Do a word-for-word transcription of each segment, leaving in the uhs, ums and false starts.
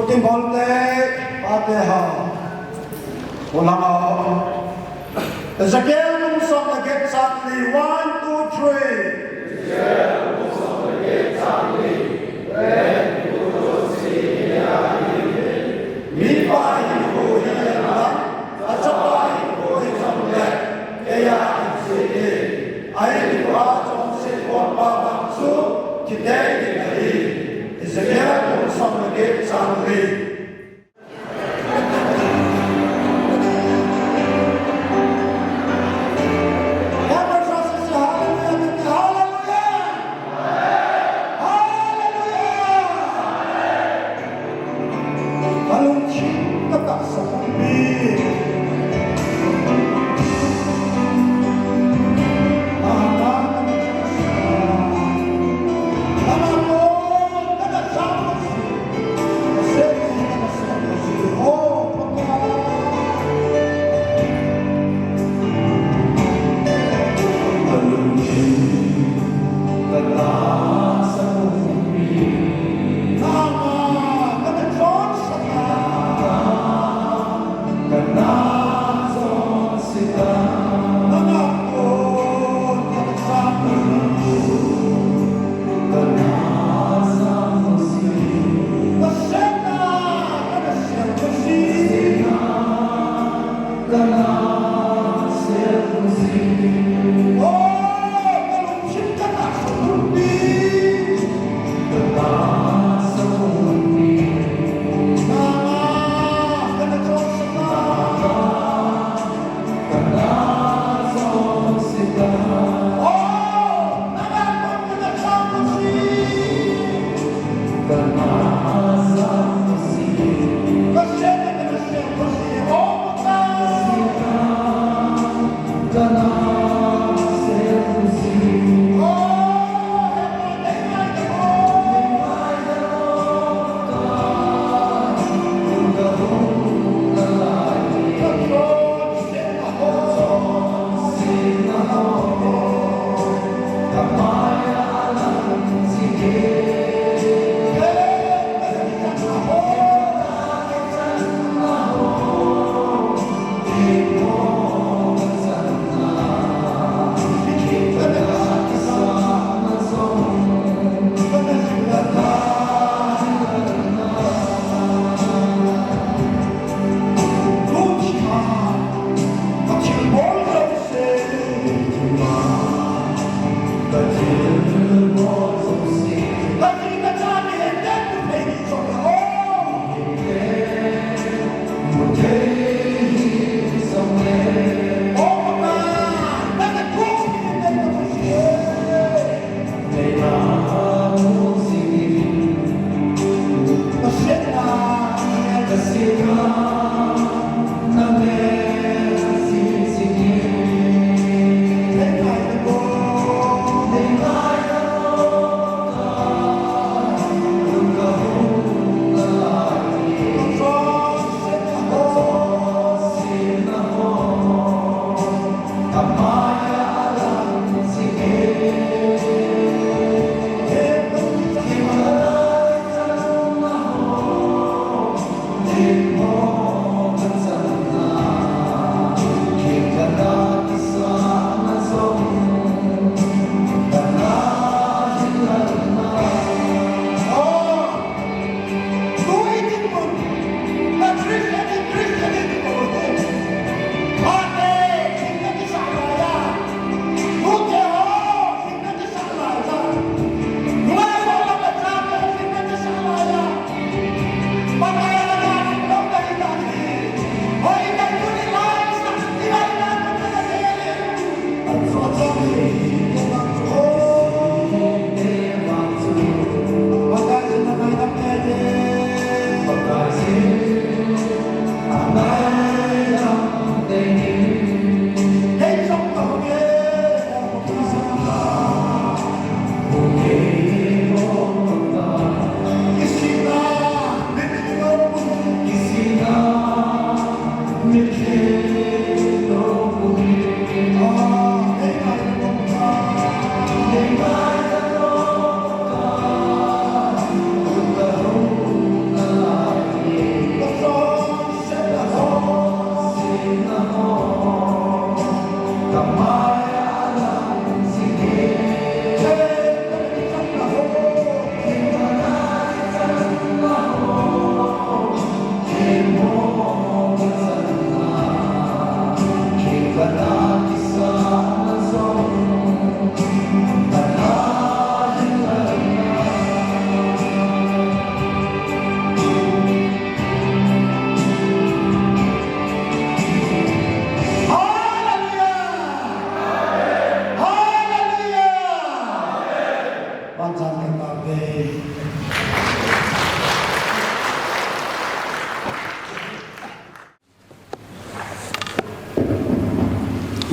Timbolte, pate ho. Ulama. Ezekiel bung som le get chang li, one, two, three. Mipa hinkho hi lang, achapa hinkho hi jongle, keiya hinsei e. Ahileh achonset gonpa bang chu, thi tei ding ahi. Ezekiel bung som le get chang li.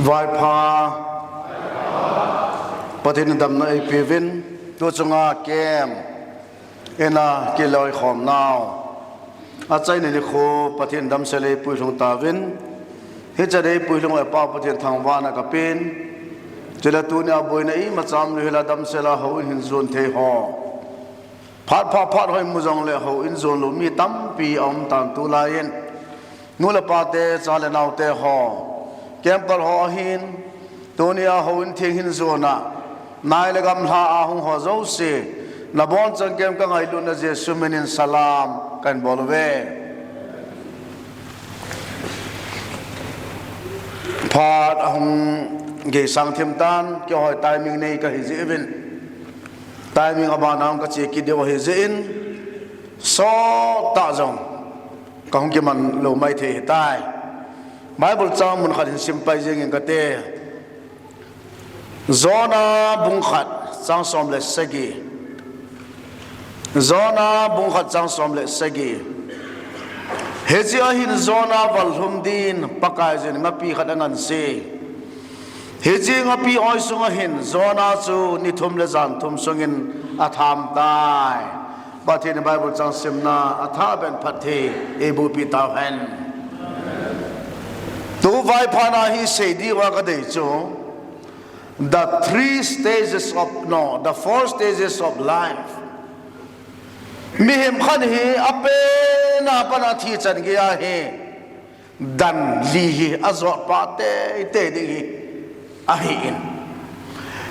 Vaipha, Pathen in damna eipeuvin, tu chunga kem ina kiloikhom nau achaina nikho Pathen damsel eipuilhung tauvin, hiche eipuilhung uva Pa Pathen thangvahna kapen. Chule tunia boina imacha umlou hela damsel a houin hin jon thei ho, phat pha phat hoi mu jongle houin jon lou mi tampi aum tan tulai in. Nu le pate, cha le naote ho, camper ho ahin, tunia houin theng hin jona, nai le gamla a hung ho jouse, nabonchauvin kem kangailutna Jesu minin salam kahin bol uve. Phat ahung geisang thim tan, keiho hi timing nei kahi jeh uvin, timing abana hung kache kit diu ahi jeh in, sottah jong kahung kiman lou maithei ahitai. Bible chang mun khat hin simpai jengin kate. Jonah bung khat chang som le sagi. Jonah bung khat chang som le sagi. Hiche ahin Jonah vallhum din Pakaiyin ngapi khat anganse. Hiche ngapi oi sunga hin Jonah chu ni thum le jan thum sungin atham tai. Pathen in Bible chang simna athah beh in phatthei eibohpi tauhen. Tu vaipha na hi sei diuva kadei chu, the three stages of, no, the four stages of life. Mihem khat hi apen a pat a thi chan geiya hi dan li hi ajot pah teitei ding hi ahin.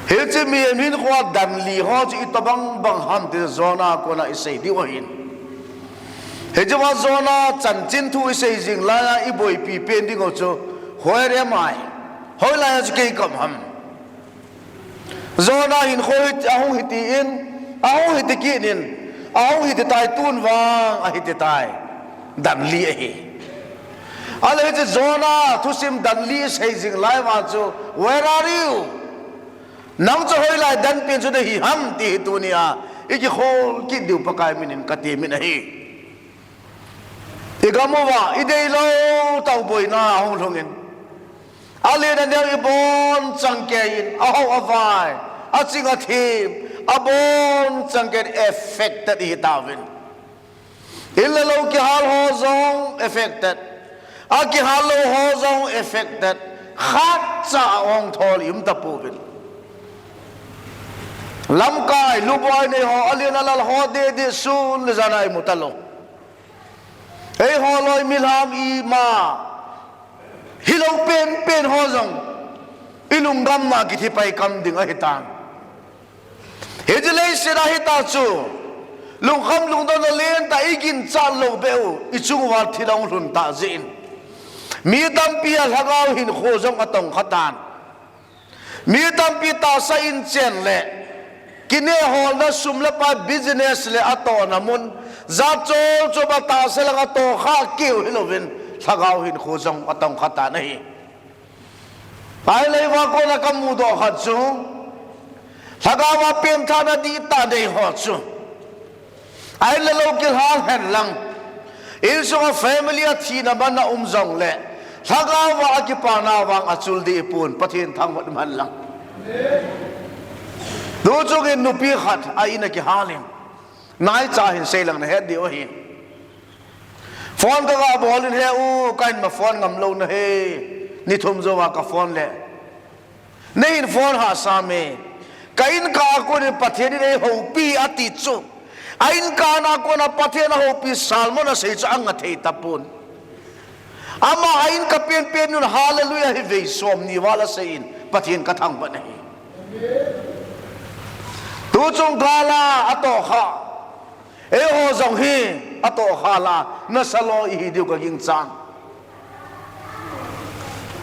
Hiche mihem hinkhoa dan li ho chu itobang bang ham ti Jonah a kona isei diu ahin. Hichea Jonah chanchin thu isei jing laiya iboipi pen diu chu, where am I? Hoilaiya chu kei kaum ham? Jonah hinkho hi ahung hiti in, ahung hiti kit in, ahung hiti tai, tun vang ahiti tai. Dan li ahi. Ahile hiche Jonah thusim dan li isei jing lai uva chu, where are you? Nang chu hoilai dan pen chu nahi ham ti hi tunia ikikhol kit diu Pakai minin katemin ahi. Igam uva ideilou tah u boina ahung lhungin, alen aneo ibonchauva keiyin, ahao avai, aching athem, abonchauva keiyin affected ihitauvin. In le lou kihal ho jong affected, akihal lou ho jong affected, khatcha a ongthol ium tapouvin. Lamkai, luboi nei ho, alen alal ho, dede sun le jan a imu talou. Eiho loi mihem ima hilou penpen ho jong ilungdamna kithipai kam ding ahitan. Hiche leiset a hita chu lungkham lungdonna lentah iginchat lou beh u ichung uva thil ahung lhun tah jeh in, mi tampi a lhagao hinkho jong atongkha tan. Mi tampi tahsa in chen le kinehholna, sum le pai, business le atohna mun, jat chom chom a tahsa lang atohkha keu hilouvin, lhagao hinkho jong atongkha tan ahi. Ahile eiva kona kamudoh khat chu, lhagao a pengthahna dihtah nei ho chu, ahin le lou kilhal hen lang, insunga family a thina man aum jongle, lhagao a akipana vang achul deh pon, Pathen thangvah in um hen lang. Tuchungin nupi khat a in a kihalin, naicha hin sei lang nahet diu ahin. Phone kaga bol in, he u, kahin ma phone ngam lou nahi, ni thum jouva ka phone le, neihin phone hahsa me, ka in kah a konin Pathen in eihoupi ati chu, a in kah a kona Pathen ahoupi sermon asei chu anga thei tapon. Ama a in kah penpen un Hallelujah hi vei somni val asei in, Pathen kathangvah nahi. Tuchung gal a atohkha, eiho jong hi atohkha la, nasa lou ihi diu kaginchan.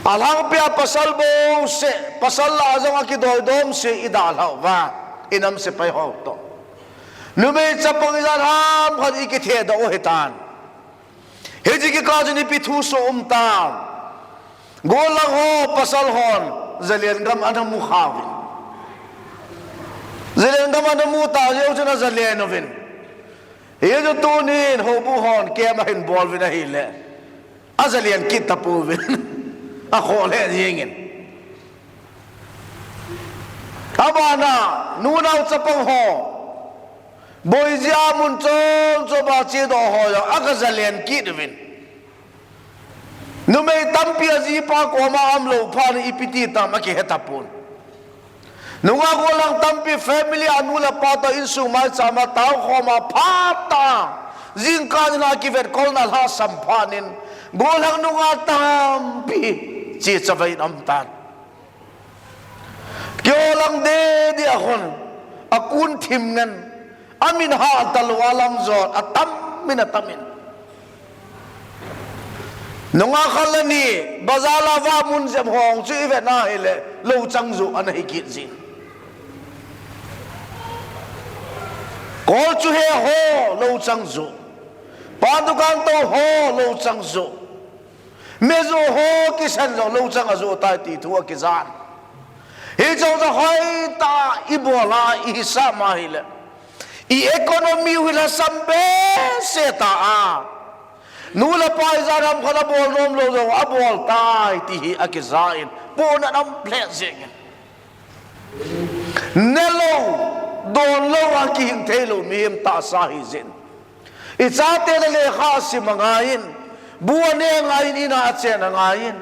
Alhangpia pasal bouseh, pasal lah a jong akidoidom se idalhah uva, inam sepai ho toh, numei chapang ijat ham khat ikithehdoh u ahitan. Hiche kikah chun ipi thusoh um tam? Gollang ho pasal hon Zalen gam ana mukhauvin, Zalen gam ana mu tah jeh chun ajalen uvin. Hichu tunin houbung hon camp ahin bol uvin ahile, ajalen kit tapouvin, akhoh lheh jengin. Abana, nunao chapang ho, boijia mun chom chom a chedoh ho jong aga jalen kit uvin. Numei tampi ajipa koma aumlou phat in ipi ti tam akihe tapon. Nungah gollhang tampi family a nu le pa toh insung maicham a taokhom a phat tah a, jingkah in a kivetkolna lhasam phat in, gollhang nungah tampi chechavai in aumtan. Keiho lang dede a khun, akun thim ngen, amin hah talou a lamjot atam in, atam in. Nungah khat le ni, bazar a va mun jep ho chu ivet na hile, louchang joh ana hi kit jin. Kol chu he ho, louchang joh. Pan dukan tou ho, louchang joh. Me joh ho kisan jong louchang ajoh tai ti thu akijan. Hiche jong hoitah a ibol a ihisah ma hile, i economy u hi lhasam behseh ta a. Nu le pa ijat ham khat abol nomlou jong abol tai ti hi akija in, pohnat aum lheh jeng in. Nelou, donlou a kihing theilou mihem tahsa hijin. Ichate le lekha asim angaiyin, bu ane angaiyin, in a achen angaiyin.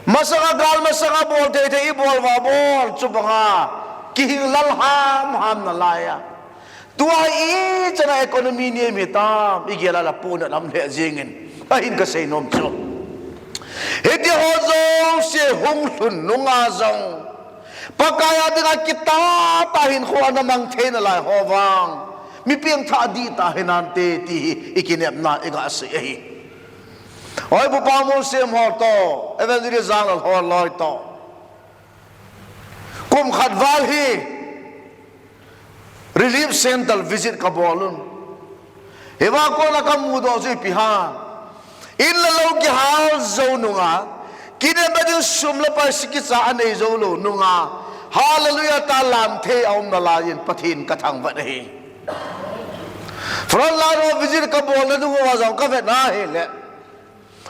Masanga gal masanga bol thei thei ibol uva bol chu banga kihing lal hamham nalai a. Tua ichan a economy nem hitam, igel a la pohnat aum lheh jeng in, ahin kasei nom chu. Hitiho jouse hung lhun nunga jong, Pakai a dinga kitah tah hinkho ana mang thei nalai ho vang, mi pengthah dihtah hinante ti hi ikinepna iga sei ahi. Oi, Pu Pamolsem ho toh, Evangelist Janglal ho loi toh, kum khat val hi Relief Centre visit kabol un. Hiva kona kamudoh chu ipi ham, in le lou kihal jou nunga, kinepna ding sum le pai kicha anei jou lou nunga, Hallelujah tah a lam thei aum nalai in Pathen kathangvah ahi. Frontline ho visit kabolna dunguva jong kavet na hile,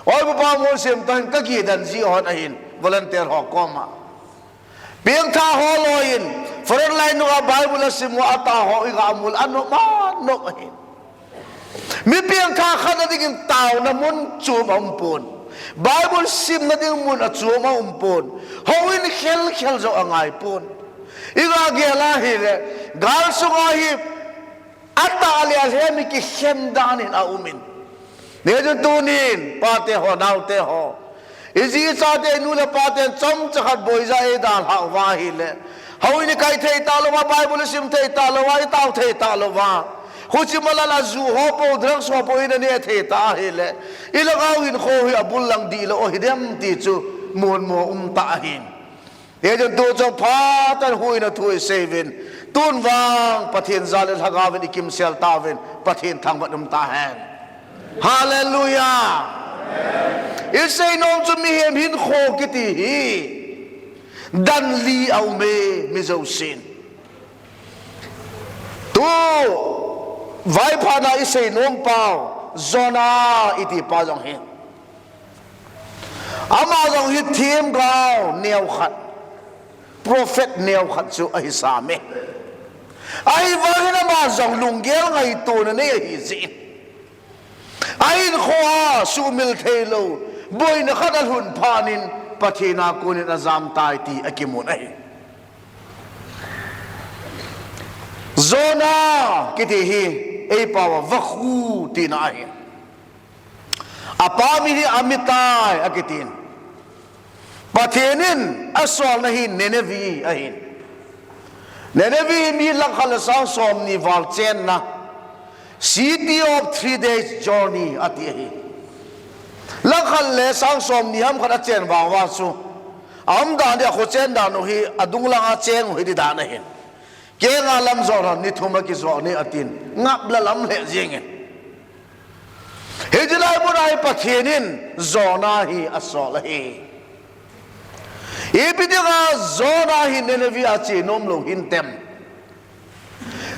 oi, Pu Pamolsem toh hin kakidan ji hon ahin, volunteer ho koma. Pengthah ho loi in, frontline nunga Bible asim uva atah ho iga mu le anop anop ahin. Mi pengthah khat na dingin taona mun chom aumpon. Bible simna ding mun achom aumpon. Houin khel khel jong angaipon. Iga gel a hile, gal sunga hi atah le alhem hi kikhen dan in aumin. Hijeh chun tunin, pate ho, naote ho, iji ichate, inu le paten chomcha khat boija eidalhah uva ahile, houin ikai thei talouva, Bible isim thei talouva, itao thei talouva, khuchi malan aju ho po, drugs ho po inane thei ta ahile, ilhagao hinkho hi abul lang dihlou ahidem ti chu mun mo umtah ahin. Hijeh chun tuchung phat in huhhingna thu isei uvin, tun vang Pathen jal le lhagao vin ikimsel tauvin, Pathen thangvah in um tahen. Hallelujah. Isei nom chu mihem hinkho kiti hi dan li aume, mi jousen. Tu vaiphatna isei nom pau, Jonah itipa jong hi, ama jong hi themgao neokhat, prophet neokhat chu ahisame. Ahivangin ama jong lunggel ngaitona nei ahijeh in, ahinkhoa suhmil theilou boina khat alhun phat in Pathen a konin ajamtai ti akimun ahi. Jonah kiti hi eipao a vakhu tina ahi. Apa min hi Amittai akitin. Pathen in asolna hi Nineveh ahin. Nineveh hi mi lakh khat le sang somni val chenna, city of three days journey ati ahi. Lakh khat le sang somni ham khat achen vang uva chu, aumdan hi, akhochen dan u hi adung langa cheng u hi ti dan ahin. Kenga lamjot lhon ni thum akijot ni atin, ngap le lam lheh jengin. Hiti lai muna hi Pathen in Jonah hi asol ahi. Ipi dinga Jonah hi Nineveh a che nomlou hintem?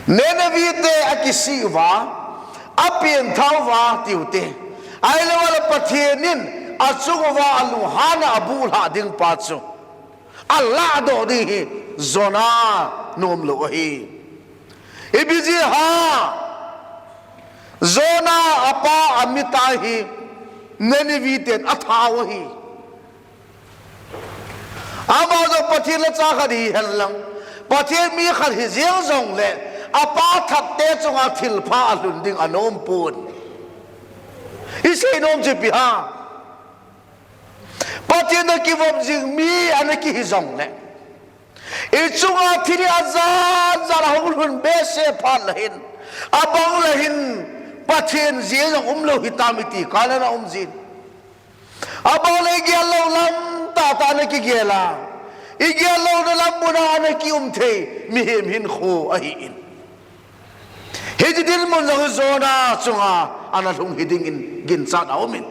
Nineveh te akisih uva, apengthah uva tiute, ahilou le Pathen in achung uva alunghang a abuhlhah ding pa chu alahdoh ding hi Jonah nom lou ahi. Ipi jeh ham? Jonah apa amit a hi Nineveh ten athau ahi. Ama jong Pathen lhacha khat hihen lang, Pathen mi khat hi jeng jongle, apa thatte chunga thilpha alhun ding anom pon. Isei nom chu ipi ham? Pathen a kivop jing mi ana kihi jongle, ichunga thil hi ajat jat ahung lhun behseh phat le hin, abang le hin, Pathen jeh jong umlou hitam iti kal ana um jin. Abang le igel lou lam tahtah ana kigel a, igel louna lam muna ana kium thei mihem hinkho ahin. Hiche dinmun jong hi Jonah chunga ana lhung hidingin ginchat aumin.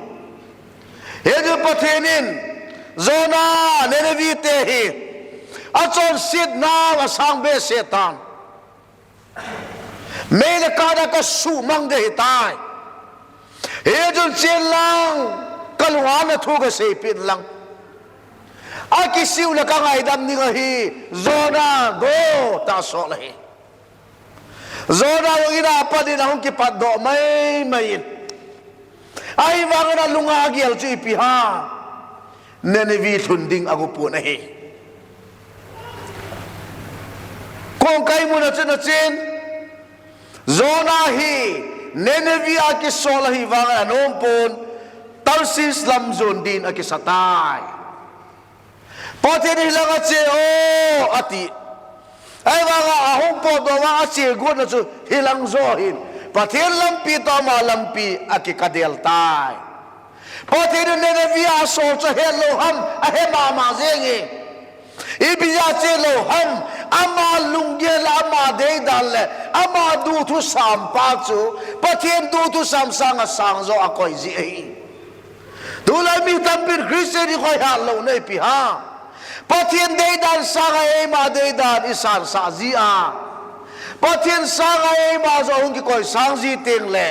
Hiche Pathen in Jonah, Nineveh te hi achonsetnau asang behseh tan. Mei le kath a kasuhmang ding ahitai. Hichun chen lang, kalunga na thu kaseipeh in lang, akisiu le kangaidam ding ahi, Jonah go, tia asol ahi. Jonah jong in a pat in ahung kipatdoh maimai in. Ahivangin alunga agel chu ipi ham? Nineveh lhun ding ago pon ahi. Kongkai muna chun achen, Jonah hi Nineveh a kisol ahivangin anom pon, Tarshish lam jon din akisatai. Pathen in hilang a che o, ati. Ahivanga ahung potdoh vanga ache gotna chu hilang jo ahin, Pathen lampi toh ama lampi akikadel tai. Pathen in Nineveh a asol chu ahet lou ham? Ahe mama jenge. Ipi jeh a che lou ham? Ama lunggel le ama deidan le ama duthusam pa chu Pathen duthusam sanga sang jo akoi jeh ahi. Tulai mi tampin Christian ikoi hat louna ipi ham? Pathen deidan sanga eima deidan isansah jeh a, Pathen sanga eima jong hung kikoisang ji tengle,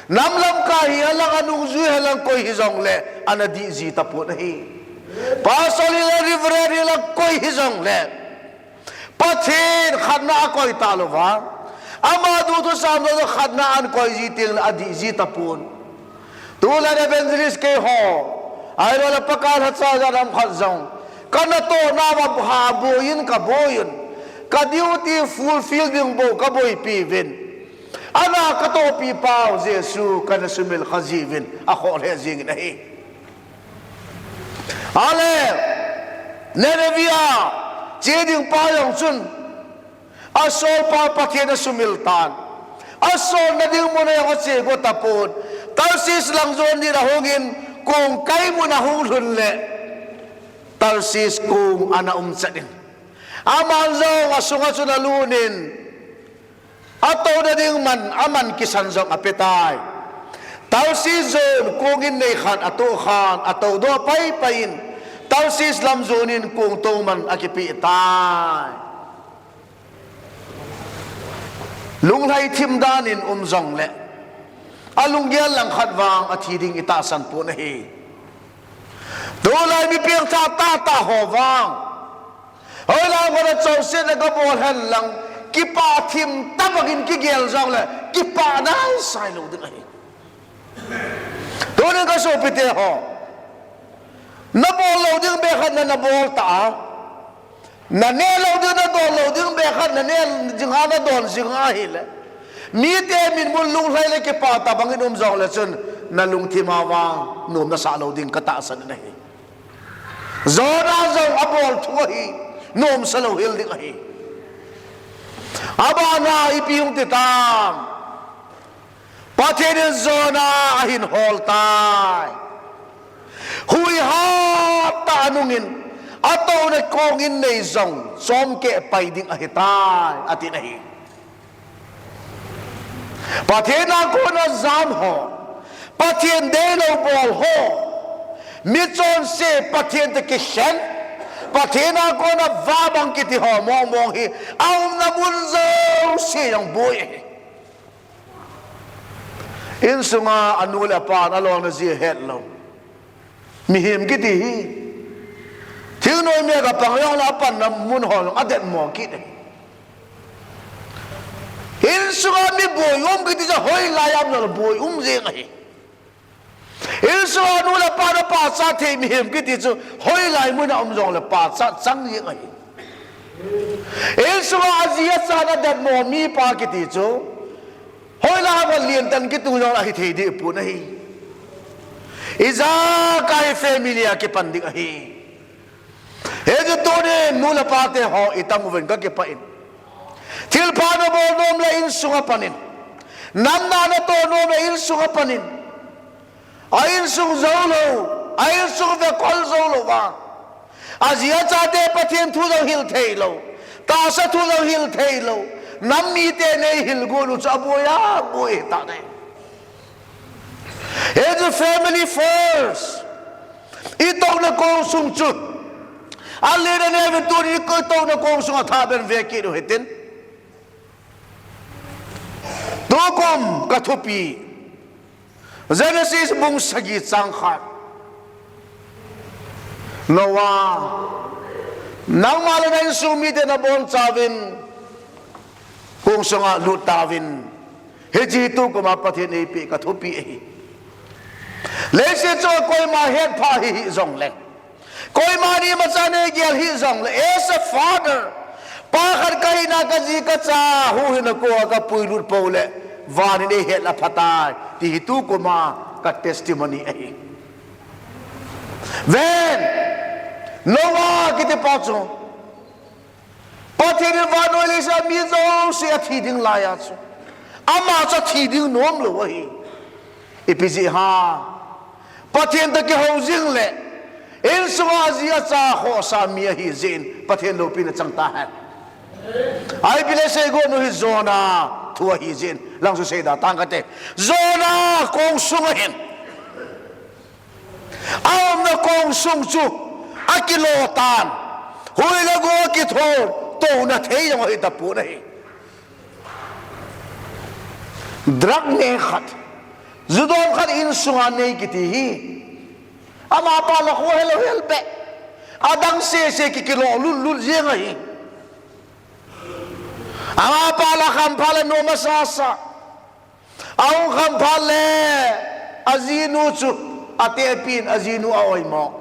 nam lamkai hihen lang, anungjui hihen lang, koi hijongle ana dih ji tapon ahi. Pastor hihen lang, Reverend hihen lang, koi hijongle, Pathen khatna akoi talou vang, ama duthusam jong khatna ana koi ji tengle adih ji tapon. Tulai evangelist keiho, ahiloule Pakai lhacha jat ham khat jong, kanatohna uva boi in kaboi un, ka duty fulfill ding bou kaboipi uvin, ana katohpi pau Jesu kana sumil kha jiuvin, akhoh lheh jengin ahi. Ale, Nineveh a che ding pa jong chun, asolpa Pathen asumil tan, asolna ding mun a jong ache go tapon, Tarshish lang jon din ahungin, kongkai mun ahung lhun le, Tarshish kong ana umchat in, aman jong asunga chun alut in, atouna ding man, aman kisan jong apetai. Tarshish jon kong innei khat atoh khan, atoudoh paipai in, Tarshish lam jon in kong tou man akipeh tai. Lunglhai thim dan in um jongle, alunggel langkhat vang athi ding itahsan pon ahi. Tulai mi pengthah tahtah ho vang, hoilang khat a chonsetna kabol hen lang, kipah thim tobang in kigel jongle, kipah naisai lou ding ahi. Tunin kasopite ho, nabol lou ding beh khat na nabol ta a, naneh lou ding, nadon lou ding beh khat naneh jinga, nadon jinga ahile, mite mitmun lunglhai le kipah tobang in um jongle chun, nalungthim a vang nom nasah lou ding katahsan in ahi. Jonah jong abol thu ahi, nomsa lou hel ding ahi. Abana ipi hung ti tam? Pathen in Jonah ahin hol tai. Hui hattah anungin, atouna kong innei jong chomkeh pai ding ahitai, atin ahi. Pathen a kona jam ho, Pathen deilou bol ho, michonse Pathen toh kikhen, Pathen a kona vah bang kiti ho mongmong hi, aumna mun jouse jong boi ahi. Insunga anu le apan alolna ji ahetlou mihem kiti hi, Thingnoimi a kapang jongle apanna mun ho jong adetmo kit ahi. Insunga mi boi um kiti chu hoilai a um jongle boi um jeng ahi. Insunga nu le pa na pachat thei mihem kiti chu hoilai mun a um jongle pachat chang jeng ahi. Insunga aji acha na detmo mipa kiti chu hoilai a lentan kitung jongle ahithei deh pon ahi. Ijakai family a kipan ding ahi. Hichu tunin nu le pate ho itang uvin kakipah in. Thilpha nabol nom le insunga pan in. Namna natoh nom le insunga pan in. A insung joulou, a insung vekol joulou va, aji achate Pathen thu jong hil theilou, tahsa thu jong hil theilou, nam mite neihil got u chu aboi aboi tah ahi. Hichu family first. Itouna kongsung chu alen aneuvin, tuni itouna kongsung athah ben ve kit u hitin. Tukum kathupi, Genesis bung sagi chang khat. Noah, nangma le na insung mite nabonchauvin kongsunga lut tauvin. Hiche hi tukum a Pathen in eipeh kathupi ahi. Leiset chunga koima hetpha hihih jongle, koima ni imacha neigel hih jongle, as a father, pa khat kahina, kaji kacha huhhingna kong a kapuilut pou le, van in eihet le phatai, ti hi tukum a ka testimony ahi. Ven, Noah kitipa chu, Pathen in vannoi leiset a mi jouse athi ding laiya chu, ama chu athi ding nomlou ahi. Ipi jeh ham? Pathen toh kihou jing le, insunga aji acha khohsa mi ahi jeh in Pathen loupina chang tahen. Ipi le seigot u hi Jonah thu ahi jeh in lang chu seida tang kate. Jonah kongsung ahin, aumna kongsung chu akilo tan, hui le gou akithol, touna thei jong ahitapon ahi. Drug ne khat, judon khat insunga nei kiti hi, amapa la kho helou helbeh, adang sese kikilo lutlut jeng ahi. Amapa la kham phat le nom asasa, ahung kham phat le ajinu chu atehpin ajinu a-oimo.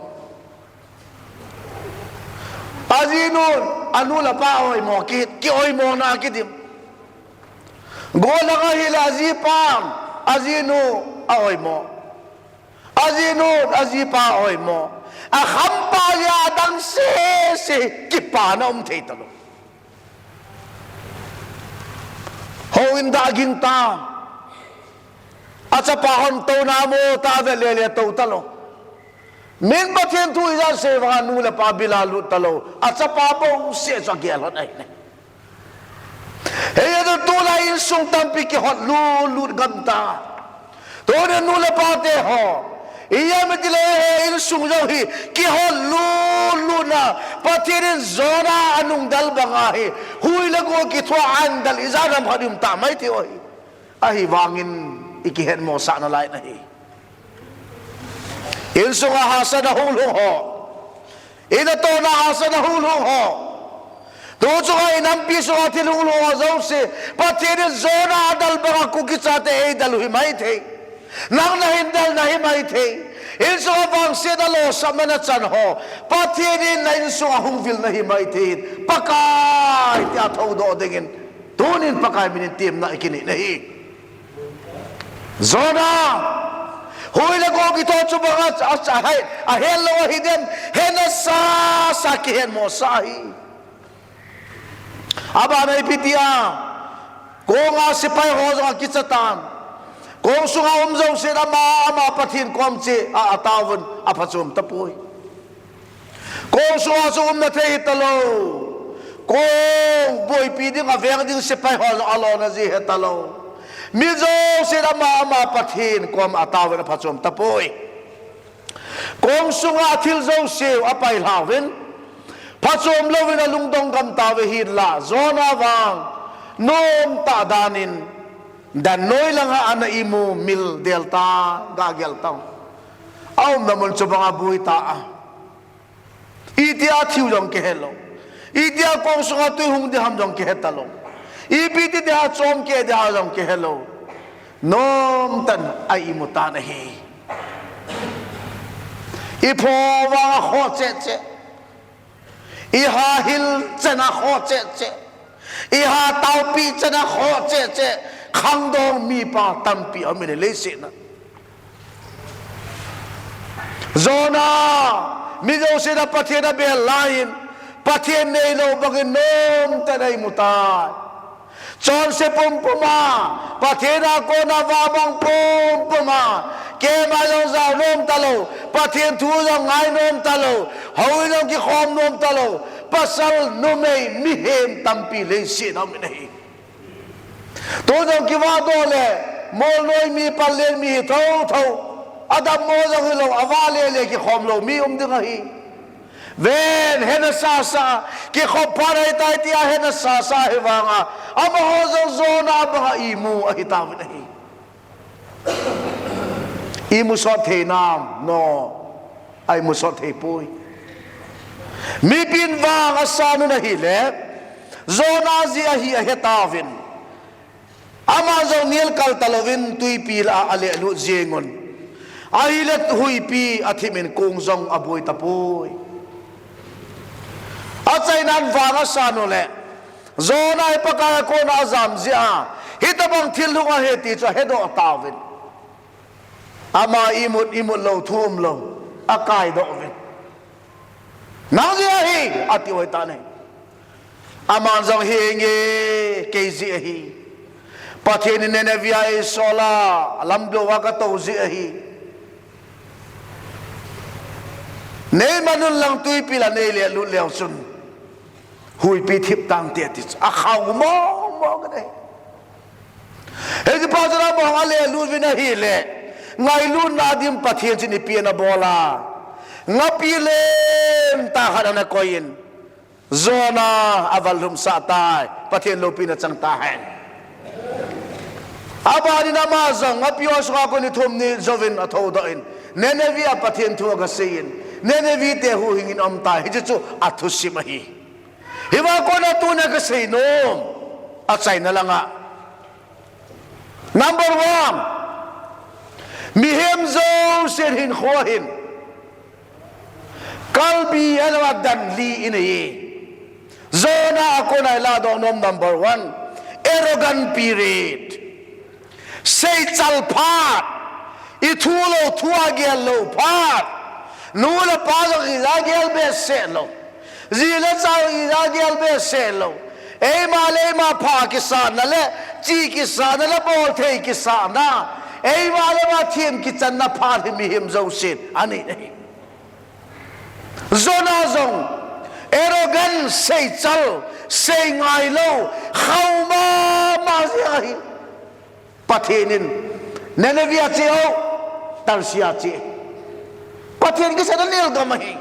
Ajinun anu le apa a-oimo, ki, ki-oimona kidim. Gollhang ahile ajipan ajinu a-oimo, ajinun ajipa a-oimo. Akhampa jeh a adang sese kipana um thei talou. Houin dah gingta, achapa hon touna mo ta ve lele tou talou. Min Pathen thu ijat sei vanga nu le pa bila lut talou, achapa bouseh chu agel hon ahi. Hiche tulai insung tampi kihot lutlut gamta. Tuni nu le pate ho, ijeh inem itile eiho insung jong hi kihot lutlutna, Pathen in Jonah anungdal banga hi hui le gou kithoa andal ijat ham khat i um ta maithei u ahi. Ahivangin ikihetmosah nalai ahi. Insunga hahsatna hunglhung ho, inatohna hahsatna hunglhung ho, tuchunga inampi sunga thil hunglhung ho jouse, Pathen in Jonah adal banga Kuki chate eidal u hi maithei. Nang nahin dal nahi maithei. Insunga vangsetna losapna nachan ho, Pathen in na insunga hung vil nahi maithei. Pakai tia thoudoh dingin tunin Pakai minin temna ikinei ahi. Jonah, hui le gou kitho chu banga a, a, a, ahet lou ahidem, hetna sasa kihetmosah ahi. Abana ipi tia, konga sepai ho jong akicha tan. Kong sunga um jousen ama, ama Pathen kom chea ataovun, aphachom tapoi. Kong sunga chu umna thei hitalou. Kong boipi ding, aveng ding sepai ho jong alona ji hitalou. Mi jousen ama, ama Pathen kom ataovun, aphachom tapoi. Kong sunga thil jouseu apailhauvin, phachom louvin alungdong gamtauve, hinla Jonah vang nomtah danin, dan noi langa ana imu mil delta, gagel tau. Aumna mun chu banga buita a. Itia thiu jong kihelou. Itia kong sunga tui hung ding ham jong kihetalou. Ipi ti dia chom kei dia jong kihelou. Nomtah in a-imu tan ahi. Ipho vang akhoh cheh cheh. Ihahil chan akhoh cheh cheh. Ihataopi chan akhoh cheh cheh. Khangdong mipa tampi aum in ahi leiset a. Jonah, mi jouse a Pathen abel laiyin, Pathen neilou bangin nomtah in a-imu tai. Chonse pumpum a, Pathen a kona vabang pumpum a, keima jong jao nom talou, Pathen thu jong ngai nom talou, houin jong kikhom nom talou, pasal, numei, mihem tampi leiset a um in ahi. Tun jong kivahdoh le, molnoi mi, pallel mi hi thotho. Adammo jong hilou, avah lele kikhom lou mi um ding ahi. Ven, hena sasa, kikhop phat ahitai tia hena sasa hi vanga, amaho jong Jonah banga imu ahitauvin ahi. Imu sot thei nam, no. A-imu sot thei poi. Mipin vang asan un ahile, Jonah jeh ahi ahetauvin. Ama jong nelkal talouvin tuipi lah a alehlut jengun. Ahile huipi athimin kong jong aboi tapoi. Achainan vang asan uleh, Jonah hi Pakai a kona ajam jeh a, hitobang thil hung ahi ti chu ahedoh tauvin. Ama imut, imut lou, thu umlou, akaidoh uvin. Nang jeh ahi, ati uva ahitan ahi. Aman jong henge, kei jeh ahi. Pathen in Nineveh a eisol a, lamdou a katou jeh ahi. Neiman un lang tuipi lah a neilehlut leu chun, huipi thip tangte ati chu. Akhao mong mong ahi. Hiche pa chun among alehlut uvin ahile, ngailutna din Pathen chun ipi anabol a. Ngapi lentah khat ana koiyin, Jonah aval lhumsah tai, Pathen loupina chang tahen. Abanin ama jong ngapi ho sunga kon ni thum ni jouvin athoudoh in, Nineveh a Pathen thu agaseiyin, Nineveh te huhhingin aum tai, hiche chu athusim ahi. Hiva kona tuna kasei nom, achaina langa. Number one, mihem jousen hinkho hin kalbi ahilouleh dan li inei e. Jonah a kona ilahdoh nom number one, arrogant spirit. Seichal phat, ithu lou thu agel lou phat, nu le pa jong ija gel behseh lou. Ji le cha ija gel behseh lou. Eima le eima pha kisahna le, chi kisahna le, bolthei kisahna. Eima le eima them kichanna phat hi mihem jousen anei ahi. Jonah jong arrogant, seichal, seingailou, khao mama jeh ahi. Pathen in, Nineveh a che o, Tarshish a che. Pathen kisan anel gam ahi.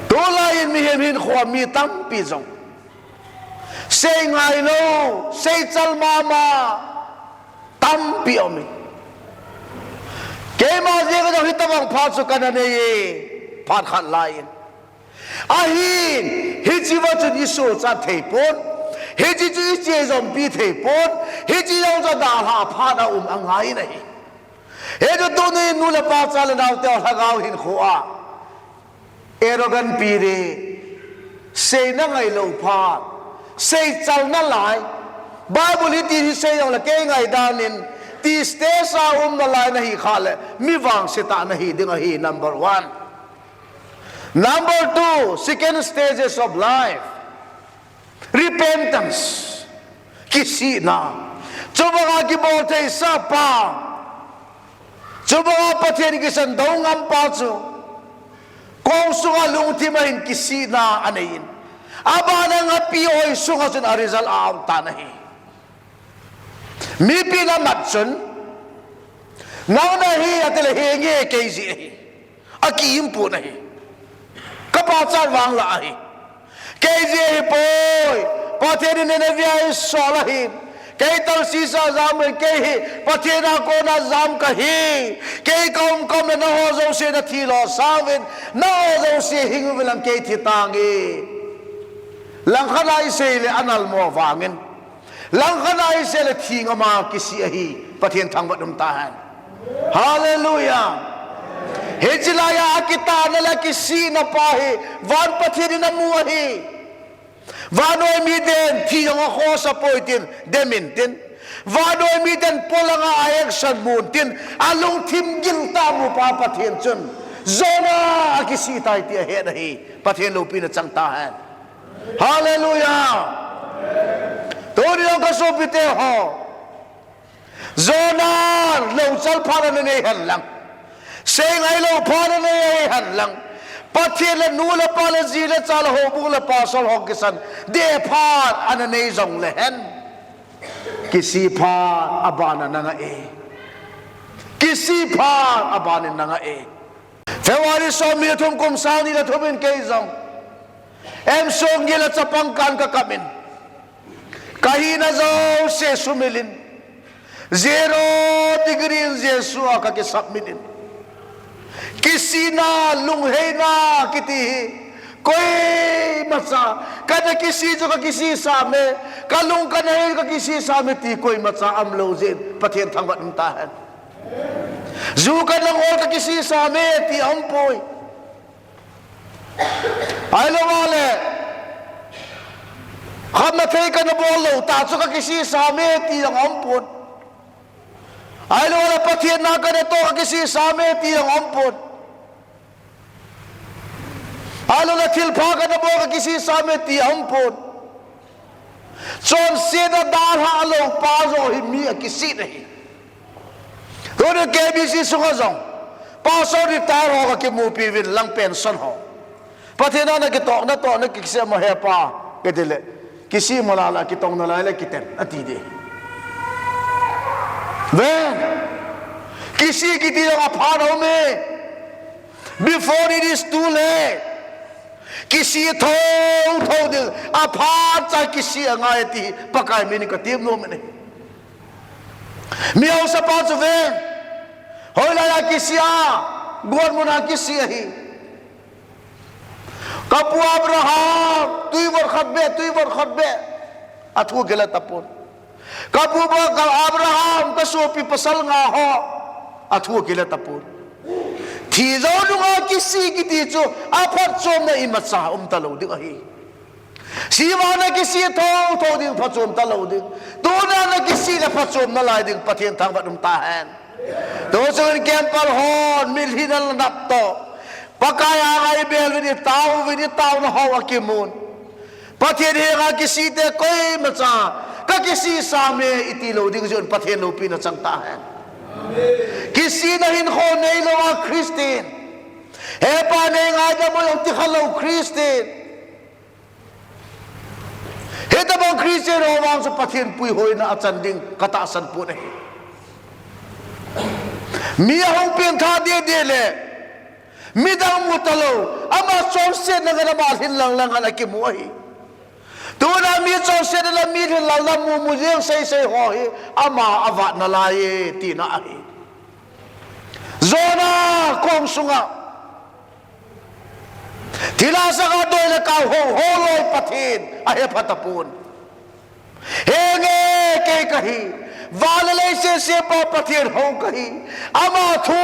Tulai in mihem hinkho a mi tampi jong seingailou, seichal mama tampi aume. Keima jeh a jong hitobang phat chu kana nei e, phat khat lai in. Ahin, hiche va chun isochat thei pon, hiche chu iche jompi thei pon, hiche jong chu dalha phat aum angai in ahi. Hichu tuni nu le pa cha le naote lhagao hinkho a, arrogant spirit, seina ngailou phat, seichalna lai. Bible hitin hi sei jongle kei ngaidan in, ti stage a umna lai nahi khah le, mi vangse tah nahi ding ahi, number one. Number two, second stages of life. Repentance. Kisihna. Chubanga kibol theisah pa. Chubanga Pathen kisan dou ngam pa chu, kong sunga lungthim a hin kisihna anei in, abana ngapi hoi sunga chun a result a-out tan ahi. Mipin amat chun, nang nahi atile, henge, kei jeh ahi. Aki-im pon ahi. Ka pachat vang lah ahi. Kei jeh ahipoi. Pathen in Nineveh a eisol ahin, Kei Tarshish a jam uvin, kei hi Pathen a kona jam kahi. Kei kaum kaum le nangho jouse nathi lou sauvin, nangho jouse hing uvin lang kei thi tange. Langkhat a isei le anal mo vangin, langkhat a isei le thi ngam a kisih ahi. Pathen thangvah in umtahen. Hallelujah. Hiche laiya akitahna le kisihna pa hi van Pathen in amu ahi. Vannoi miten thi jong akhosa poi tin demin tin, vannoi miten polanga a action mun tin, alungthim giltah mu pa Pathen chun Jonah akisih tai ti ahet ahi. Pathen loupina chang tahen. Hallelujah. Tuni jong kasopite ho, Jonah louchal phat ana nei hen lang, seingailou phat ana nei hen lang, Pathen le nu le pa le ji le cha le houbung le pasal ho kisan deh phat ana nei jongle hen, kisih phat abana nanga e. Kisih phat abana nanga e. February somni le thum kum sang ni le thum in kei jong M Songil a chapang kan kakap in, kahina jouse sumil in, zero degree in Jesu a kakisubmit in, kisihna, lungheina kiti hi koimacha, kana kisih chu kakisih sam e, kalung kana hei kakisih sam e ti koimacha aum lou jeh in Pathen thangvah in umtahen. Ju kana ngol kakisih sam e ti aumpoi. Ahilou le, khamna thei kana bol lou tah chu kakisih sam e ti jong aumpon. Ahilou le, Pathen na kana toh kakisih sam e ti jong aumpon. Ahilou le, thilpha kana bol kakisih sam e ti aumpon. Chonsetna dalha lou pa joh hi mi akisih ahi. Tuni K B C sunga jong pastor retire ho kakimupi uvin lang, pension ho, Pathen a nakitoh natoh nakisih mo hepa, kiti le, kisih mo lala, kitong nalai le kiten ati ding. Ven, kisih kiti jong aphat aume. Before it is too late. Kisih thotho ding, aphat cha kisih angai ti Pakai min in katep nom e. Mi haosapa chu ven, hoilai a kisih a, gon mun a kisih ahi. Kapu Abraham, tui vot khat beh, tui vot khat beh, athu kile tapon. Kapu ba ka Abraham, kasopi pasal nga ho, athu kile tapon. Thi jou nunga kisih kiti chu aphatchomna imacha um talou ding ahi. Sivang a kisih thotho ding phatchom talou ding. Tuna nakisih le phatchom nalai ding Pathen thangvah in umtahen. Tuchung in camper hon mitlhi na nat toh, Pakai a ngai bel uvin, itao uvin, itaona ho akimun. Pathen henga kisih te koimacha kakisih sam e iti lou ding jeh un Pathen loupina chang tahen. Kisihna hinkho neilou a Christian, hepa nei ngaidam u jong tikha lou Christian, hitobang Christian ho vang chu Pathen puihoina achan ding katahsan pon ahi. Mi ahung pengtha deh deh le, midang mu talou, ama chonsetna ngan ama lhin lang lang ngan akimu ahi. Tuna mi chonsetna le mi lhin lang lang mumu jeng seisei ho hi ama avat nalai e tina ahi. Jonah kong sunga thilha sanga doi le kau hou holoi Pathen ahepha tapon. Henge, kei kahi, van le leiset sempa Pathen hou kahi, ama thu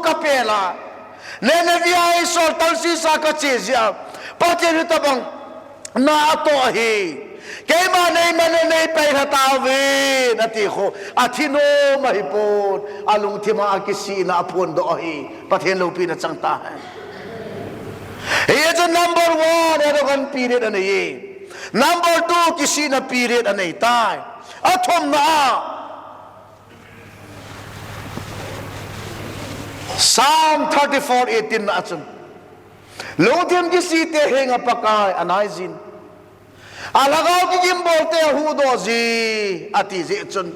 kapel a, Nineveh a eisol Tarshish a kache jeh a, Pathen hitobang na atoh ahi. Keima neiman neipei lha tauvin ati khu, athi nom ahipon, alungthim a akisihna aphondoh ahi. Pathen loupina chang tahen. Hiche chu number one, arrogant period anei e. Number two, kisihna period anei tai. Athumna a, Psalm thirty-four eighteen na a chun, lungthim kisih te henga Pakai anaijin, alhagao kigimbol te ahuhdoh ji, ati jeh chun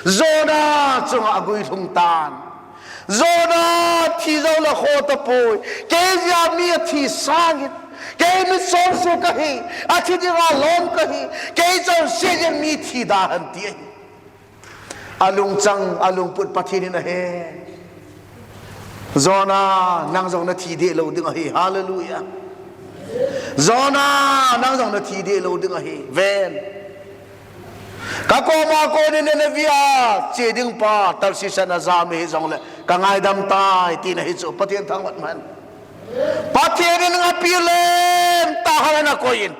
Jonah chunga aguilhung tan. Jonah thi jou le kho tapoi. Kei jeh a mi athi sangin, kei michonse kahi, athi dinga lom kahi, kei chonse jeh in mi thi da hen ti ahi. Alungchang, alungput Pathen in ahen. Jonah, nang jong nathi deh lou ding ahi. Hallelujah. Jonah, nang jong nathi deh lou ding ahi. Ven. Kakoma konin Nineveh a che ding pa, Tarshish a najam hijongle, kangaidam tai, tina hichu Pathen thangvah man. Pathen in ngapi lentah khat ana koiyin.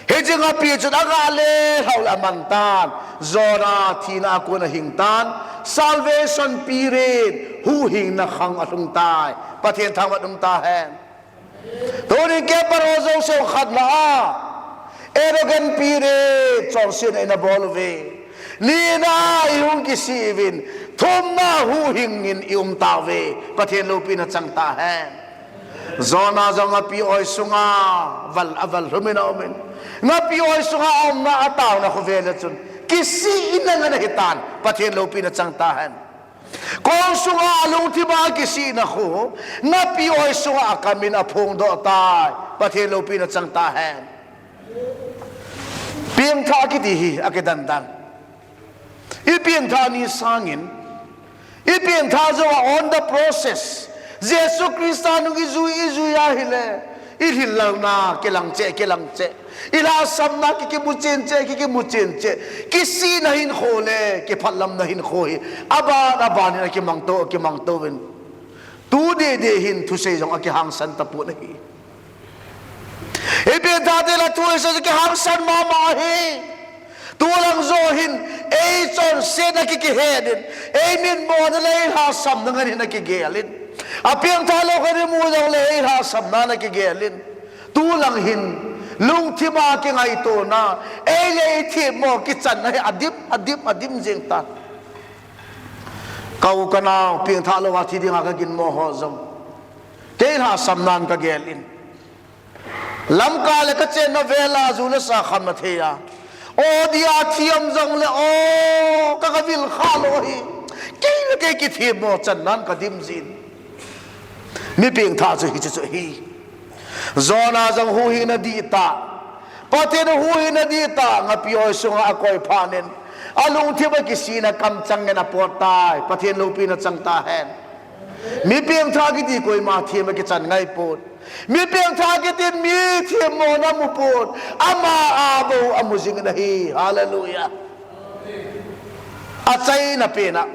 Hiche ngapi chun aga le lhau le aman tan. Jonah thina a kon ahing tan. Salvation period, huhhingna khang alhung tai. Pathen thangvah um tahen. Tunin kei paro jouse khatna a, arrogant period, chonsetna ina bol uve. Nina a ihung kisih uvin, thumna huhhing in i um tauve. Pathen loupina chang tahen. Jonah jong ngapi oi sunga val, aval lhumin aumin. Ngapi oi sunga aumna a taona khovel a chun kisihna ngen ahitan. Pathen loupina chang tahen. Kong sunga alungthim a kisihna khu, ngapi oi sunga akamin aphongdoh tai. Pathen loupina chang tahen. Pengthah kiti hi akidandan. I pengthah ni sangin, i pengthah jou a on the process. Jesu Christa nung i jui, i jui ahile, i lhillalna kilang cheh, kilang cheh. I lhahsamna ki, kimu chen cheh, ki, kimu chen cheh. Kisihna hinkho le kiphatlamna hinkho hi aban, aban in akimangto, akimangto uvin. Tu deh deh hin thusei jong akihangsan tapon ahi. I pengthah te la thusei jong kihangsan mama ahi. Tulang jo hin, ei chonsetna ki, kihet in, ei mitmona le ei lhahsamna ngen hin akigel in. Apengthah lou khat imu jongle ei lhahsamna ana kigel in. Tulang hin, lungthim a kingaitona, ei le ei themmo kichanna hi adim, adim, adim jeng tan. Ka u ka nao, pengthah lou a thi dinga kaginmo ho jong, kei lhahsamnan kagel in. Lamka le kachenna vel a ju le sa khamna thei a, o dia thiam jongle, o, ka, kavil kha lou hi. Kei le kei kithemmo channan kadim jin. Mi pengthah chu hichu chu ahi. Jonah jong huhhingna dihtah, Pathen huhhingna dihtah, ngapi oi sunga akoi phat in, alungthim a kisihna kamchang ngen apot tai. Pathen loupina chang tahen. Mi pengthah kiti koima them a kichan ngaipon. Mi pengthah kitin mi themmona mupon. Ama a bou amu jing in ahi. Hallelujah. Achaina pen a,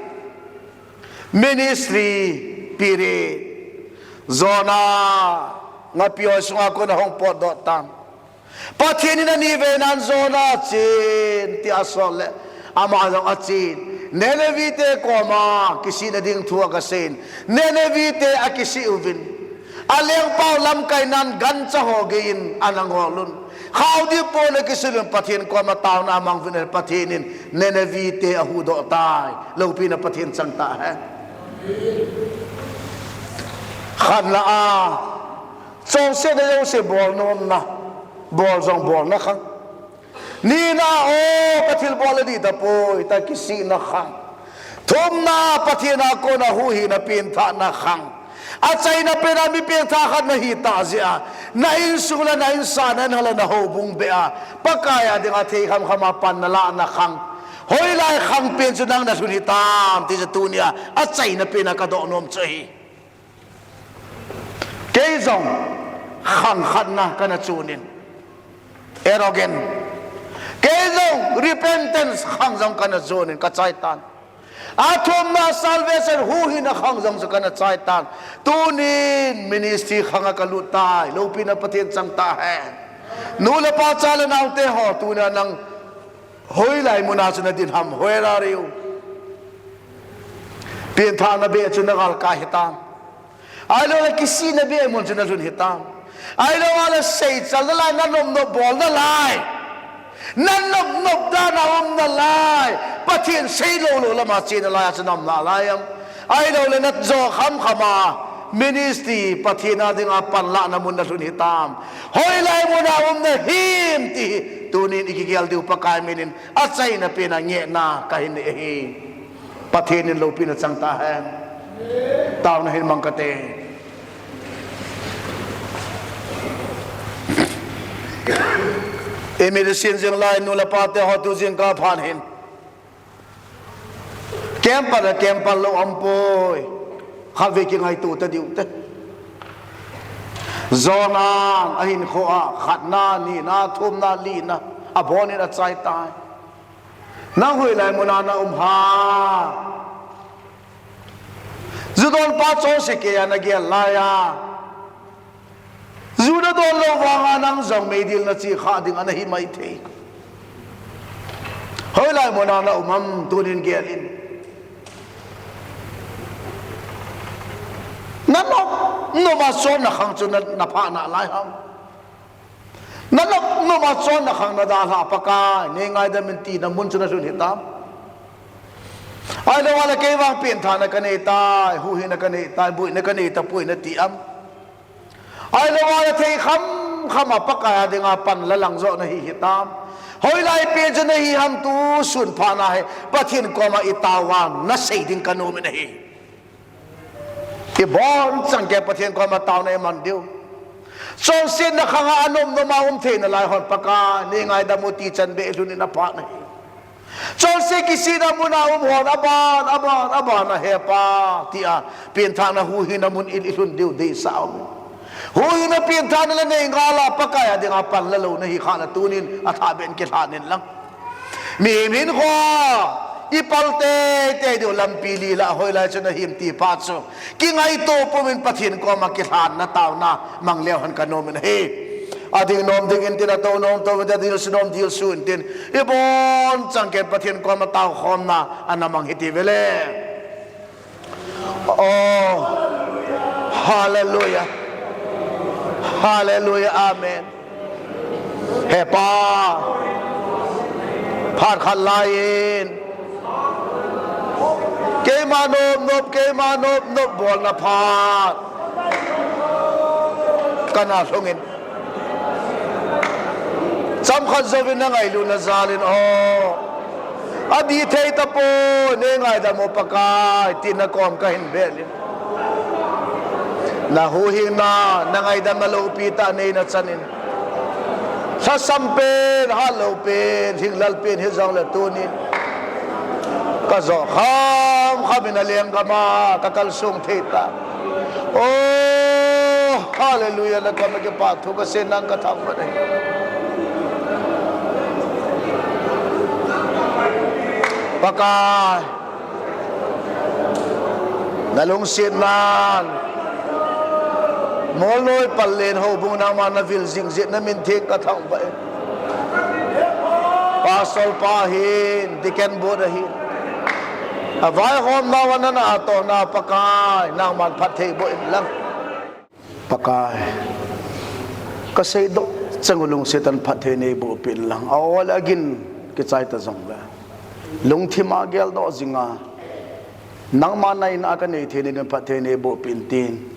ministry period. Jonah ngapi oi sunga kon ahung potdoh tan. Pathen in ani veinan Jonah chen, ti asol le, ama jong achen. Nineveh te koma kisihna ding thu agasei in, Nineveh te akisih uvin. Alengpau lamkai nan gancha ho gei in ana ngol un. Khaodip pon akisil un, Pathen koma taona amang uvin, Pathen in Nineveh te ahuhdoh tai. Loupina Pathen chang tahen. Khatna a, chonsetna jouse bol nomna, bol jong bolna khang. Nina, o, kathilbol adih tapoi, tia kisihna khang. Thumna, Pathen a kona huhhingna, pengthahna khang. Achaina pen a mi pengthah khat nahi tah jeh a, na insung le na insa, na inhal le na houbung beh a, Pakai a dinga thei khamkham a pan nalahna khang. Hoilai khang pen chu nang nalhun hitam, ti chu tunia achaina pen a kadoh nom chu ahi. Kei jong khang khatna kana chon in, arrogant. Kei jong repentance khang jong kana chon in kachai tan. Athumna salvation huhhingna khang jong chu kana chai tan. Tunin ministry khang a kalut tai. Loupina Pathen chang tahen. Nu le pa, cha le naote ho, tunia nang hoilai muna chu nadin ham, where are you? Pengthahna beh chu nagalkai hitam? Ahiloule kisihna beh mun chu nalhun hitam? Ahiloule seichal nalai, nanop nop bol nalai, nanop nop dan a um nalai, Pathen seilou lou lama che nalai a chu naum nalai am? Ahiloule najo khamkham a ministry, Pathen a dinga panlahna mun nalhun hitam? Hoilai mun a um nahim ti hi tunin ikigel diu Pakai min in achaina pen a ngehna kahin nei ahi. Pathen in loupina chang tahen. Taona hin mang kate. Imit sin jing lai, nu le pa te ho, tu jingkah phat hin Kempal a kempal lou aum poi. Khatvei kingaito ta diu te. Jonah ahinkho a khatna, nina, thumna, lina, abonin achai tai. Nang hoilai muna na um ham? Ju donpa chonse keiya nagel laiya, ju nadon lou vanga nang jong meidil nache kha ding ana hi maithei. Hoilai muna na um am, tunin gel in. Nanop nop a chonna khang chu na, naphah nalai ham? Nanop nop a chonna khang nadalhah Pakai, nei ngaidam in tina mun chu nalhun hitam? Ahilou le kei vang penthahna kanei tai, huhhingna kanei tai, boina kanei tapoi nati am? Ahilou le thei khamkham a Pakai a dinga pan lalang joh nahi hitam? Hoilai pen chu nahi ham? Tusun phat na hi Pathen koma itao vang nasei ding kanom in ahi. Ibonchauva Pathen koma taona iman diu. Chonsetna khang a anom nom a um theina lai hon Pakai, nei ngaidam u ti chan beh lhun in apha nahi. Chonse kisihna muna um hon aban, aban, aban a, He Pa, tia penthahna huhhingna mun in ilhun diu deisah aum in. Huhhingna penthahna la nei ngal a Pakai a dinga pan lalou nahi khah le tunin athah beh in kilhan in lang. Mihem hinkho ipal teitei diu lampi li lah hoilai chu nahim ti phat chu kingaito pumin Pathen koma kilhanna taona mang leu hen kanom in ahi. Ading nom dingin tin, atou nom tou in tin, adilsu nom dilsu in tin, ibonchauva Pathen koma taokhomna ana mang hiti vele. Oh, hallelujah. Hallelujah. Amen. He Pa, phat khat laiyin keima nop nop, keima nop nop bolna phat kana lhungin, chomkhat jouvin nangailutna jalin, oh, adih thei tapoi, nei ngaidam u Pakai, tin nakom kahin bel in. Nahuhhingna, nangaidamna loupi tah neina chan in, lhasam pen, hatlou pen, hinglal pen hijongle tunin kajoh khamkham in alenggam a kakalsong thei ta. Oh, hallelujah, nakoma kipa thu kasei nang kathangvah e. Pakai, nalungsetnan Molnoi Pallel houbung nangman navil jing jeh in namin theng kathangvah e. Pastor pa ahin, deacon board ahin, avaihomnau a nana atohna Pakai, nangman phatthei boh in lang. Pakai, kaseidoh cheng u lungset tah in phatthei neiboh peh in lang. A-ol agin kichai ta jongle, lungthim a geldoh jinga, nangma naina kanei thei dingin phatthei neiboh peh in tin,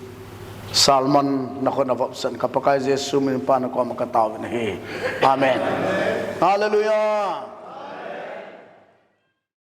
Salmon nakhut navopsan ka Pakai Jesu min in Pa nakoma katao in ahi. Amen. Hallelujah.